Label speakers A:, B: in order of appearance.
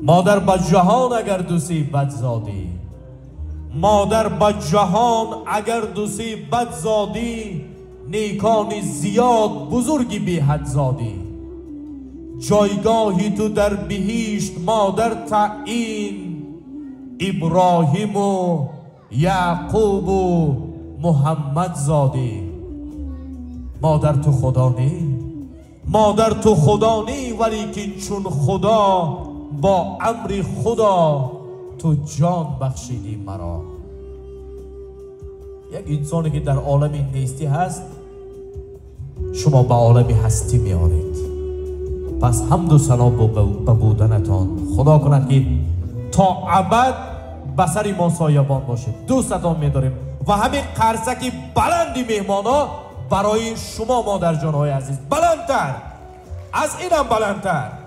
A: Модар ба ҷаҳон агар дуси бад зодӣ, модар ба ҷаҳон агар дуси бад зодӣ, некони зиёд бузурги беҳад зодӣ. Ҷойгоҳи ту дар биҳишт модар таъин, Иброҳиму Яъқубу Муҳаммад зодӣ. Модар ту худо нӣ, модар ту худо нӣ, валекин чун худо бо амри худо ту ҷон бахшидӣ маро. Як инсоне ки дар олами нестӣ ҳаст, шумо ба олами ҳастӣ меоред. Пас ҳамду сано ба буданатон. Худо кунад ки то абад ба сари мо соябон бошед. Дӯстатон медорем ва ҳамин қарсаки баланди меҳмонҳо барои шумо, модарҷонҳои азиз, баландтар аз инам баландтар.